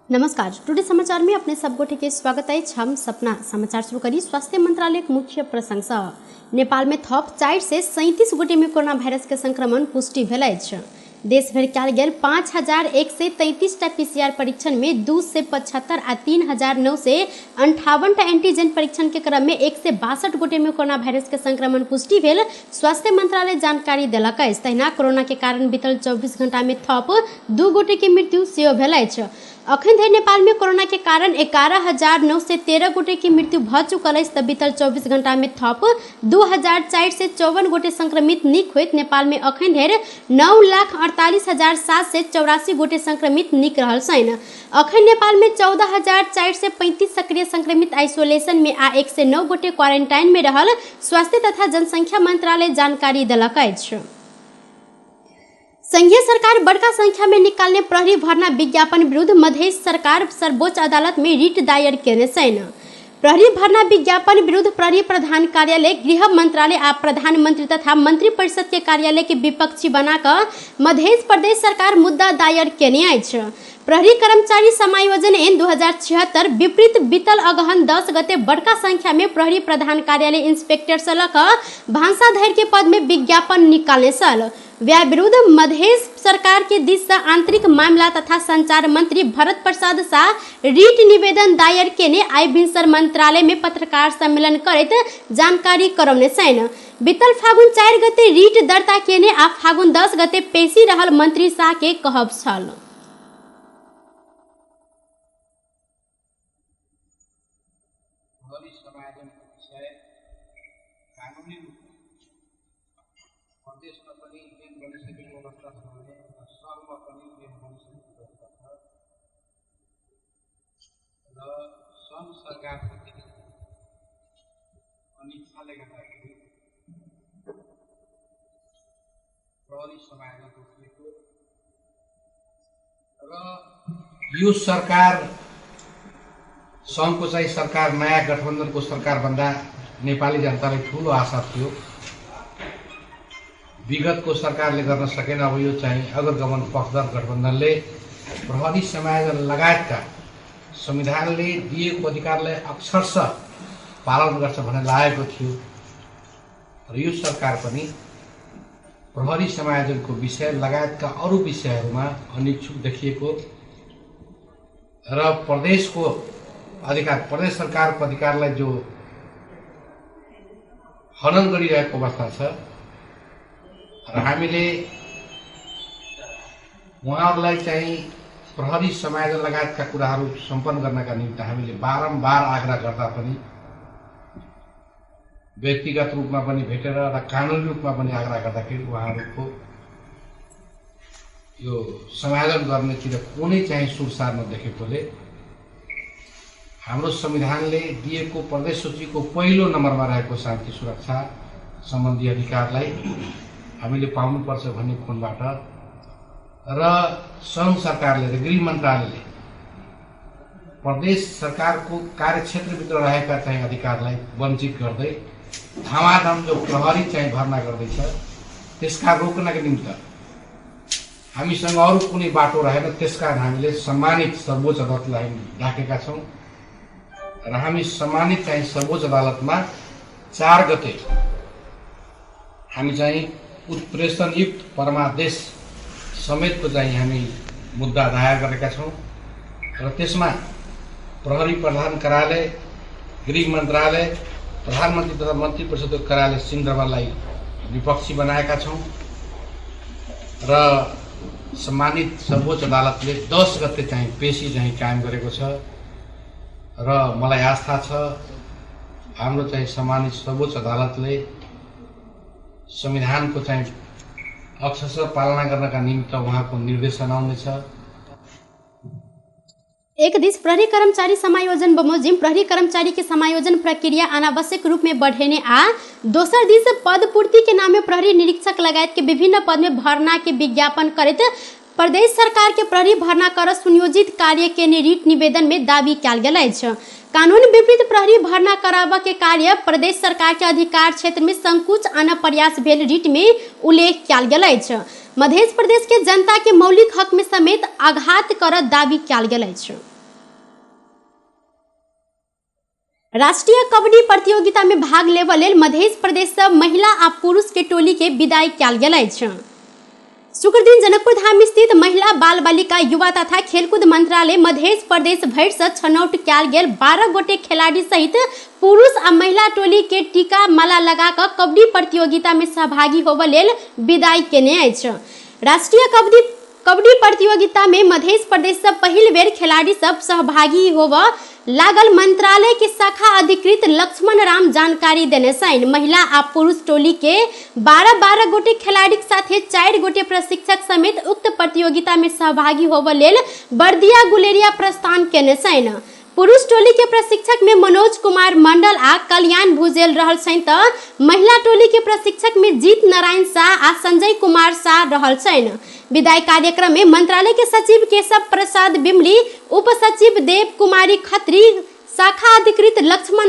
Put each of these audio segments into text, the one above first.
नमस्कार, टुडे समाचार में अपने सब गोटे के स्वागत अछि। हम सपना समाचार शुरू करी स्वास्थ्य मंत्रालय के मुख्य प्रसंग सँ। नेपाल में थप 437 गोटे में कोरोना वायरस के संक्रमण पुष्टि भेल अछि। देश भरि कयल गेल 5133 टा पीसीआर परीक्षण में 275 आ 3958 टा एंटीजन परीक्षण के क्रम में 162 गोटे में कोरोना वायरस के संक्रमण पुष्टि भेल स्वास्थ्य मंत्रालय जानकारी देलक अछि। तहिना कोरोना के कारण बीतल 24 घंटा में थप 2 गोटे के मृत्यु सेहो भेल अछि। अखन धरि नेपाल में कोरोना के कारण 11,913 गोटे के मृत्यु भ चुकल अछि त बीतल 24 घंटा में थप 2,454 गोटे संक्रमित नीक होइत नेपाल में अखन धरि 9,48,784 गोटे संक्रमित नीक रहल छनि। अखन नेपाल में 14,435 सक्रिय संक्रमित आइसोलेशन में आ 109 गोटे क्वारेंटाइन में रहल स्वास्थ्य तथा जनसंख्या मंत्रालय जानकारी देलक अछि। संघीय सरकार बड़का संख्या में निकालने प्रहरी भर्ना विज्ञापन विरुद्ध मधेश सरकार सर्वोच्च अदालत में रिट दायर केने छनि। प्रहरी भर्ना विज्ञापन विरुद्ध प्रहरी प्रधान कार्यालय, गृह मंत्रालय आ प्रधानमंत्री तथा मंत्री परिषद के कार्यालय के विपक्षी बनाकऽ मधेश प्रदेश सरकार मुद्दा दायर केने अछि। प्रहरी कर्मचारी समायोजन ऐन 2076 विपरीत बीतल अगहन 10 गते बड़का संख्या में प्रहरी प्रधान कार्यालय इंस्पेक्टर से लऽ कऽ भान्सा धरि के पद में विज्ञापन निकालने छल। व्याय विरुद्ध मधेश सरकार के दिस से आंतरिक मामला तथा संचार मंत्री भरत प्रसाद शाह रिट निवेदन दायर केने आइ भिनसर मंत्रालय में पत्रकार सम्मेलन करैत जानकारी करौने छनि। बीतल फागुन 4 गते रिट दर्ता केने आ फागुन 10 गते पेशी रहल मंत्री शाह के कहब छल। प्रहरी समायोजनको विषय कानुनी रूपमा प्रदेशमा पनि ऐन बनिसकेको अवस्था छ भने सङ्घमा पनि ऐन बनिसकेको अवस्था छ र सङ्घ सरकारप्रति अनिच्छाले गर्दाखेरि प्रहरी समायोजन रोकिएको र यो सरकार सङ्घको चाहिँ सरकार नयाँ गठबन्धनको सरकारभन्दा नेपाली जनतालाई ठुलो आशा थियो। विगतको सरकारले गर्न सकेन। अब यो चाहिँ अग्रगमन पक्षधर गठबन्धनले प्रहरी समायोजन लगायतका संविधानले दिएको अधिकारलाई अक्षरशः पालन गर्छ भन्ने लागेको थियो र यो सरकार पनि प्रहरी समायोजनको विषय लगायतका अरू विषयहरूमा अनिच्छुक देखिएको र प्रदेशको अधिकार, प्रदेश सरकारको अधिकारलाई जो हनन गरिरहेको अवस्था छ र हामीले उहाँहरूलाई चाहिँ प्रहरी समायोजन लगायतका कुराहरू सम्पन्न गर्नका निम्ति हामीले बारम्बार आग्रह गर्दा पनि व्यक्तिगत रूपमा पनि भेटेर र कानुनी रूपमा पनि आग्रह गर्दाखेरि उहाँहरूको यो समायोजन गर्नेतिर कुनै चाहिँ सुरसार नदेखेकोले हाम्रो संविधानले दिएको प्रदेश सूचीको पहिलो नम्बरमा रहेको शान्ति सुरक्षा सम्बन्धी अधिकारलाई हामीले पाउनुपर्छ भन्ने कोणबाट र सङ्घ सरकारले र गृह मन्त्रालयले प्रदेश सरकारको कार्यक्षेत्रभित्र रहेका चाहिँ अधिकारलाई वञ्चित गर्दै धमाधम जो प्रहरी चाहिँ भर्ना गर्दैछ त्यसका रोक्नका निम्ति हामीसँग अरू कुनै बाटो रहेन। त्यसकारण हामीले सम्मानित सर्वोच्च अदालतलाई हामी डाकेका छौँ र हामी सम्मानित चाहिँ सर्वोच्च अदालतमा 4 गते हामी चाहिँ उत्प्रेषणयुक्त परमादेश समेतको चाहिँ हामी मुद्दा दायर गरेका छौँ र त्यसमा प्रहरी प्रधान कार्यालय, गृह मन्त्रालय, प्रधानमन्त्री तथा मन्त्री परिषदको कार्यालय सिंहदरबारलाई विपक्षी बनाएका छौँ र सम्मानित सर्वोच्च अदालतले 10 गते चाहिँ पेशी चाहिँ कायम गरेको छ र मलाई आस्था छ हाम्रो चाहिँ सम्मानित सर्वोच्च अदालतले संविधानको चाहिँ अक्षरशः पालना गर्नका निमित्त उहाँको निर्देशन आउनेछ। एक दिस प्रहरी कर्मचारी समायोजन बमोजिम प्रहरी कर्मचारी के समायोजन प्रक्रिया अनावश्यक रूप में बढ़ेने आ दोसर दिस पद पूर्ति के नामे प्रहरी निरीक्षक लगायत के विभिन्न पद में भर्ना के विज्ञापन करैत प्रदेश सरकार के प्रहरी भर्ना कर सुनियोजित कार्य के रिट निवेदन में दावी कयल गेल अछि। कानून विपरीत प्रहरी भर्ना कराबऽ के कार्य प्रदेश सरकार के अधिकार क्षेत्र में संकुच आनऽ प्रयास भेल रिट में उल्लेख कयल गेल अछि। मध्य प्रदेश के जनता के मौलिक हक में समेत आघात कर दावी कयल गेल अछि। राष्ट्रीय कबड्डी प्रतियोगिता में भाग लेबऽ लेल मध्य प्रदेश सँ महिला आ पुरुष के टोली के विदाई कयल गेल अछि। शुक्रदिन जनकपुर धाम स्थित महिला बाल बालिका युवा तथा खेलकूद मंत्रालय मध्य प्रदेश भरि सँ छनौट कयल गेल 12 गोटे खिलाड़ी सहित पुरुष आ महिला टोली के टीका माला लगा कऽ कबड्डी प्रतियोगिता में सहभागी होबऽ लेल विदाई केने अछि। राष्ट्रीय कबड्डी प्रतियोगिता में मध्य प्रदेश से पहिल बेर खिलाड़ी सब सहभागी होबऽ लागल मंत्रालय के शाखा अधिकृत लक्ष्मण राम जानकारी देने छनि। महिला आ पुरुष टोली के 12-12 गोटे खिलाड़ी के साथे 4 गोटे प्रशिक्षक समेत उक्त प्रतियोगिता में सहभागी होबऽ लेल बर्दिया गुलेरिया प्रस्थान केने छनि। पुरुष टोली के प्रशिक्षक में मनोज कुमार मंडल आ कल्याण भुजेल रहल छनि त महिला टोली के प्रशिक्षक में जीत नारायण शाह आ संजय कुमार शाह रहल छनि। विदाई कार्यक्रम में मंत्रालय के सचिव केशव प्रसाद बिमली, उप सचिव देव कुमारी खत्री, शाखा अधिकृत लक्ष्मण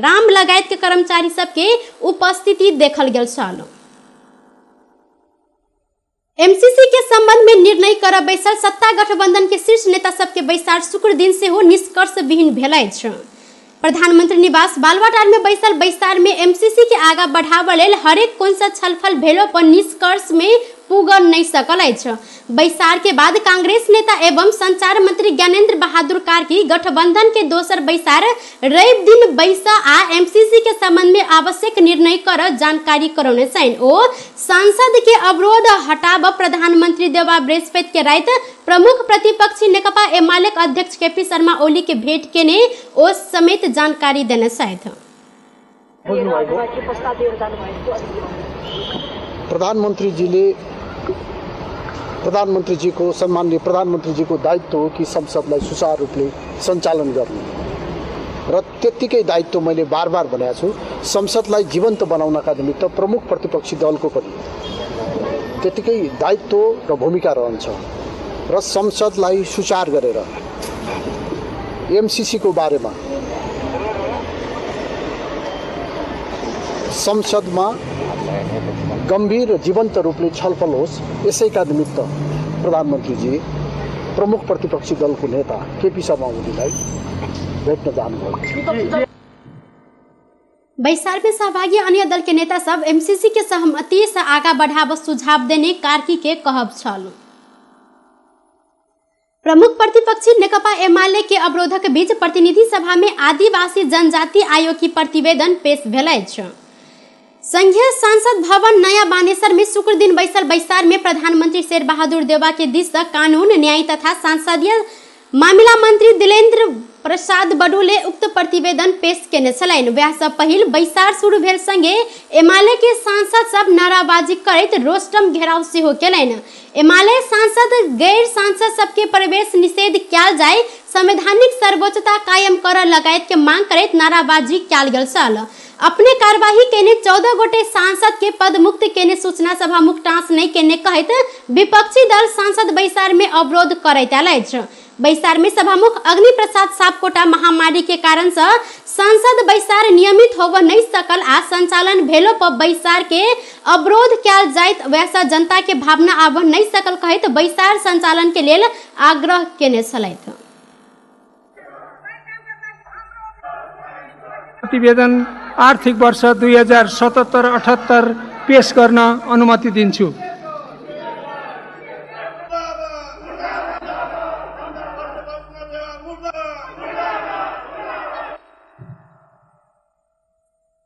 राम लगायत के कर्मचारी सबके उपस्थिति देखल गेल छल। एमसीसी के संबंध में निर्णय कर बैसल सत्ता गठबंधन के शीर्ष नेता सबके बैसार शुक्र दिन सेहो निष्कर्ष विहीन भेल अछि। प्रधानमंत्री निवास बालवाटार में बैसल बैसार में एमसीसी के आगा बढ़ाबऽ लेल हरेक कोण से छलफल भेलो पर निष्कर्ष में पुगल नहीं सकल अछि। बैसार के बाद कांग्रेस नेता एवं संचार मंत्री ज्ञानेंद्र बहादुर कार्की गठबंधन के दोसर बैसार रवि दिन बैसा आ एमसीसी के संबंध में आवश्यक निर्णय कर जानकारी करौने छनि। ओ सांसद के अवरोध हटाब प्रधानमंत्री देवा बृहस्पति के राति प्रमुख प्रतिपक्षी नेकपा एमाले के अध्यक्ष केपी शर्मा ओली के भेंट केने ओ समेत जानकारी देने छथि। प्रधानमन्त्रीजीको सम्माननीय प्रधानमन्त्रीजीको दायित्व हो कि संसदलाई सुचारू रूपले सञ्चालन गर्नु र त्यत्तिकै दायित्व मैले बार बार भनेको छु, संसदलाई जीवन्त बनाउनका निमित्त प्रमुख प्रतिपक्षी दलको पनि त्यत्तिकै दायित्व र भूमिका रहन्छ र संसदलाई सुचार गरेर एमसीसी को बारेमा संसदमा गम्भीर र जीवन्त रूपले छलफल होस्, यसैका निमित्त प्रधानमन्त्रीजी प्रमुख प्रतिपक्षी दलको नेता केपी शर्मा ओलीलाई भेट्न जानुभएको छ। बैसार में सहभागी अन्य दल के नेता सब एमसीसी के सहमति से आगा बढ़ाब सुझाव देने कार्की के कहब छल। प्रमुख प्रतिपक्षी नेकपा एमाले के अवरोधक बीच प्रतिनिधि सभा में आदिवासी जनजाति आयोग की प्रतिवेदन पेश भेल अछि। संघीय संसद भवन नया बानेश्वर में शुक्र दिन बैसल बैसार में प्रधानमंत्री शेर बहादुर देउवा के दिस से कानून न्याय तथा संसदीय मामिला मंत्री दिलेन्द्र प्रसाद बडुले उक्त प्रतिवेदन पेश केने छलनि। वएह सँ पहिल बैसार शुरू भेल संगे एमाले के सांसद सब नाराबाजी करैत रोस्टम घेराव सेहो केलनि। एमाले सांसद गैर सांसद सबके प्रवेश निषेध कयल जाय, संवैधानिक सर्वोच्चता कायम करऽ लगायत के मांग करैत नाराबाजी कयल गेल छल। अपने कार्यवाही केने 14 गोटे सांसद के पद मुक्त केने सूचना सभामुख टाँस नहीं केने कहैत विपक्षी दल सांसद बैसार में अवरोध करैत आयल अछि। बैसार में सभामुख अग्नि प्रसाद सापकोटा महामारी के कारण से संसद बैसार नियमित होबऽ नहीं सकल आ संचालन भेलो पर बैसार के अवरोध कयल जाइत वैसा जनता के भावना आबऽ नहीं सकल कहैत बैसार संचालन के लेल आग्रह केने छलथि। प्रतिवेदन आर्थिक वर्ष 2077-78 पेश गर्न अनुमति दिन्छु।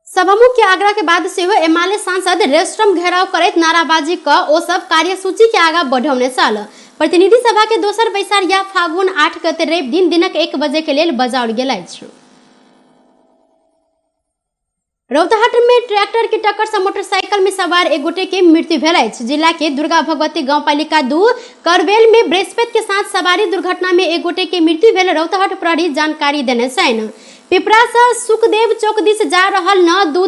सभामुख के आग्रह के बाद सेहो एमाले सांसद रेस्ट्रम घेराव करैत नाराबाजी क ओ सब कार्यसूची के आगा बढ़ौने छल। प्रतिनिधि सभा के दोसर बैसार या फागुन 8 गते रवि दिन दिनक 1 बजे के लेल बजाओल गेल अछि। रौतहट में ट्रैक्टर के टक्कर से मोटरसाइकिल में सवार एक गोटे के मृत्यु भेल अछि। जिला के दुर्गा भगवती गांवपालिका 2 करवेल में बृहस्पति के साथ सवारी दुर्घटना में एक गोटे के मृत्यु भेल रौतहट प्रहरी जानकारी देने छनि। पिपरा से सुखदेव चौक दिस जा रहल 9 2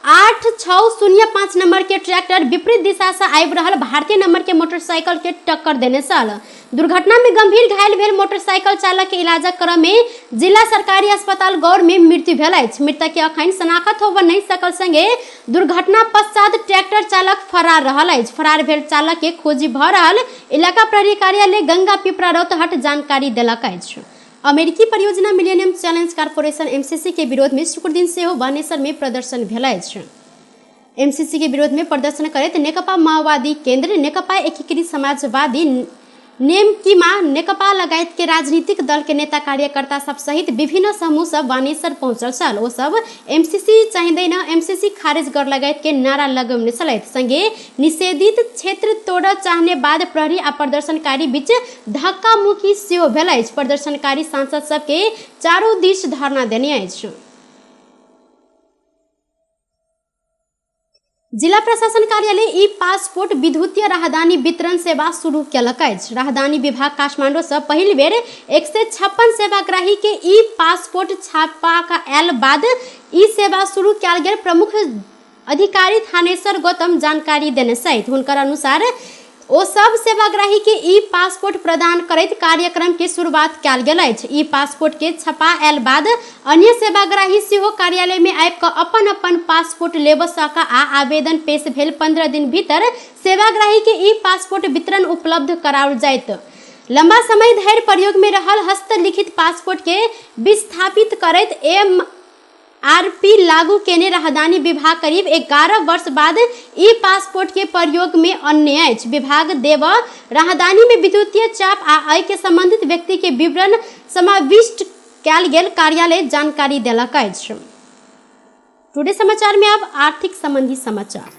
8 6 0 5 नंबर के ट्रैक्टर विपरीत दिशा से आबि रहल भारतीय नंबर के मोटरसाइकिल के टक्कर देने छल। दुर्घटना में गंभीर घायल भेल मोटरसाइकिल चालक के इलाजक क्रम में जिला सरकारी अस्पताल गौर में मृत्यु भेल अछि। मृतक के अखन शनाखत होबऽ नहीं सकल संगे दुर्घटना पश्चात ट्रैक्टर चालक फरार रहल अछि। फरार भेल चालक के खोजी भऽ रहल इलाका प्रहरी कार्यालय गंगा पिपरा रौतहट जानकारी देलक अछि। अमेरिकी परियोजना मिलेनियम चैलेंज कॉर्पोरेशन एमसीसी के विरोध में शुक्रदिन सेहो बानेश्वर में प्रदर्शन भेल अछि। एमसीसी के विरोध में प्रदर्शन करैत नेकपा माओवादी केंद्र, नेकपा एकीकृत समाजवादी, नेमकिमा, नेकपा लगायत के राजनीतिक दल के नेता कार्यकर्ता सब सहित विभिन्न समूह सब बानेश्वर पहुंचल छल। ओ सब एमसीसी चाहिँदैन, एमसीसी खारेज कर लगायत के नारा लगौने छलथि। संगे निषेधित क्षेत्र तोड़ चाहने बाद प्रहरी आ प्रदर्शनकारी बीच धक्कामुक्की सेहो भेल अछि। प्रदर्शनकारी सांसद सबके चारू दिश धरना देने अछि। जिला प्रशासन कार्यालय ई पासपोर्ट विद्युतीय राहदानी वितरण सेवा शुरू केलक अछि। राहदानी विभाग काठमांडू से पहिल बेर 156 सेवाग्राही के ई पासपोर्ट छापा का आयल बाद ई सेवा शुरू कयल गेल प्रमुख अधिकारी थानेश्वर गौतम जानकारी देने सहित हुनकर अनुसार ओ सब सेवाग्राही के ई पासपोर्ट प्रदान करैत कार्यक्रम के शुरुआत कयल गेल अछि। ई पासपोर्ट के छपा आयल बाद अन्य सेवाग्राही सेहो कार्यालय में आबि कऽ अपन अपन पासपोर्ट लेबऽ सक आ आवेदन पेश भेल 15 दिन भीतर सेवाग्राही के ई पासपोर्ट वितरण उपलब्ध कराओल जायत। लंबा समय धरि प्रयोग में रहल हस्तलिखित पासपोर्ट के विस्थापित करैत एमआरपी लागू केने राहदानी विभाग करीब 11 वर्ष बाद ई पासपोर्ट के प्रयोग में अन्य अछि। विभाग देव राहदानी में विद्युतीय चाप आ एहि के संबंधित व्यक्ति के विवरण समाविष्ट कयल गेल कार्यालय जानकारी देलक अछि। टुडे समाचार में अब आर्थिक संबंधी समाचार।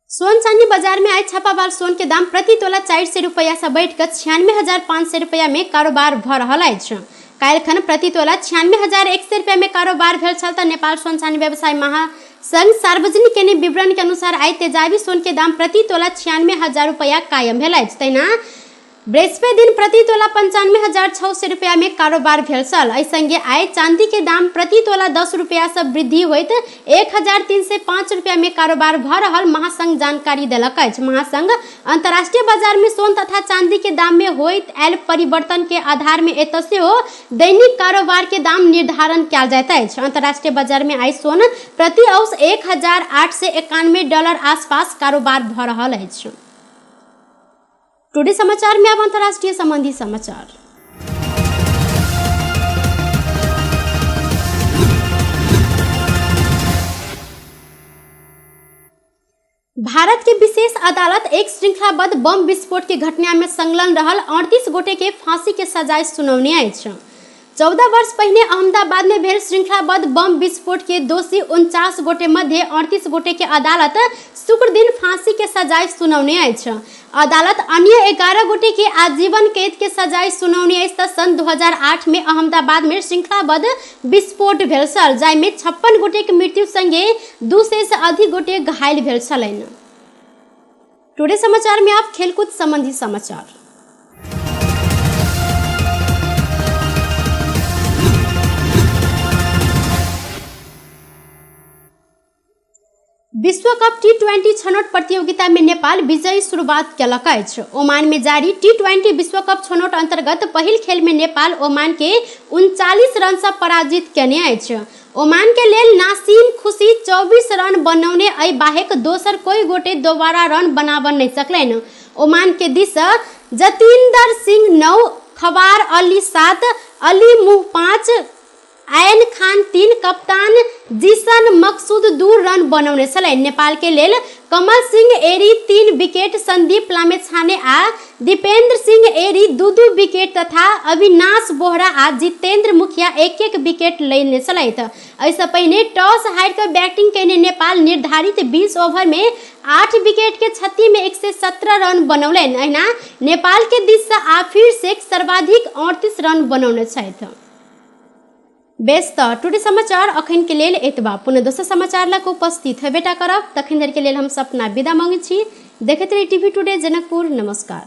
सोन चांदी बाजार में आइ छापावाल सोन के दाम प्रति तोला 400 रुपया से बढ़ि कऽ 96,500 रुपया में कारोबार भऽ रहल अछि। काल्हिखन प्रति तोला 96,100 रुपया में कारोबार भेल छल तऽ नेपाल सोन चांदी व्यवसाय महासंघ सार्वजनिक केने विवरण के अनुसार आइ तेजाबी सोन के दाम प्रति तोला 96,000 रुपया कायम भेल अछि। तहिना बृहस्पति दिन प्रति तोला 95,600 रुपया में कारोबार भेल छल। एहि संगे आइ चांदी के दाम प्रति तोला 10 रुपया से वृद्धि होइत 1,305 रुपया में कारोबार भऽ रहल महासंघ जानकारी देलक अछि। महासंघ अंतर्राष्ट्रीय बाजार में सोन तथा चांदी के दाम में होइत आयल परिवर्तन के आधार में एतय सेहो दैनिक कारोबार के दाम निर्धारण कयल जाइत अछि। अंतर्राष्ट्रीय बाजार में आइ सोन प्रति औंस 1,891 डॉलर आसपास कारोबार भऽ रहल अछि। टुडे समाचार में अब अंतर्राष्ट्रीय संबंधी समाचार। भारत के विशेष अदालत एक श्रृंखलाबद्ध बम विस्फोट के घटना में संलग्न रहल 38 गोटे के फांसी के सजाय सुनौने अछि। 14 वर्ष पहिने अहमदाबाद में भेल श्रृंखलाबद्ध बम विस्फोट के दोषी 49 गोटे मध्य 38 गोटे के अदालत शुक्र दिन फांसी के सजाय सुनौने अछि। अदालत अन्य 11 गोटे के आजीवन कैद के सजाय सुनौने अछि। तऽ सन 2008 में अहमदाबाद में श्रृंखलाबद्ध विस्फोट भेल छल, जाहि में 56 गोटे के मृत्यु संगे 200 से अधिक गोटे घायल भेल छलनि। टुडे समाचार में आप खेलकूद संबंधी समाचार। विश्व कप टी20 छनौट प्रतियोगिता में नेपाल विजयी शुरुआत केलक अछि। ओमान में जारी टी20 विश्व कप छनौट अंतर्गत पहिल खेल में नेपाल ओमान के 39 रन से पराजित केने अछि। ओमान के लेल नासिम खुशी 24 रन बनौने एहि बाहेक दोसर कोई गोटे दोबारा रन बनाबऽ नहि सकलनि। ओमान के दिस जतिंदर सिंह 9, खबार अली 7, अली मुह 5, आयन खान 3, कप्तान जीसन मकसूद 2 रन बनौने छलनि। नेपाल के लेल कमल सिंह एरी 3 विकेट, संदीप लामेछाने आ दीपेंद्र सिंह एरी 2-2 विकेट तथा अविनाश बोहरा आ जितेंद्र मुखिया 1-1 विकेट लेने छलथि। एहिसँ पहिने टॉस हारि कऽ बैटिंग केने नेपाल निर्धारित 20 ओवर में 8 विकेट के क्षति में 117 रन बनौलनि। अहिना नेपाल के दिस सँ आफिर शेख सर्वाधिक 38 रन बनौने छथि। बेस तऽ टुडे समाचार अखन के लेल एतबा। पुनः दोसर समाचार लग उपस्थित हेबेटा करब। तखन धरि के लेल हम सपना विदा मांगै छी। देखैत रही टीवी टुडे जनकपुर। नमस्कार।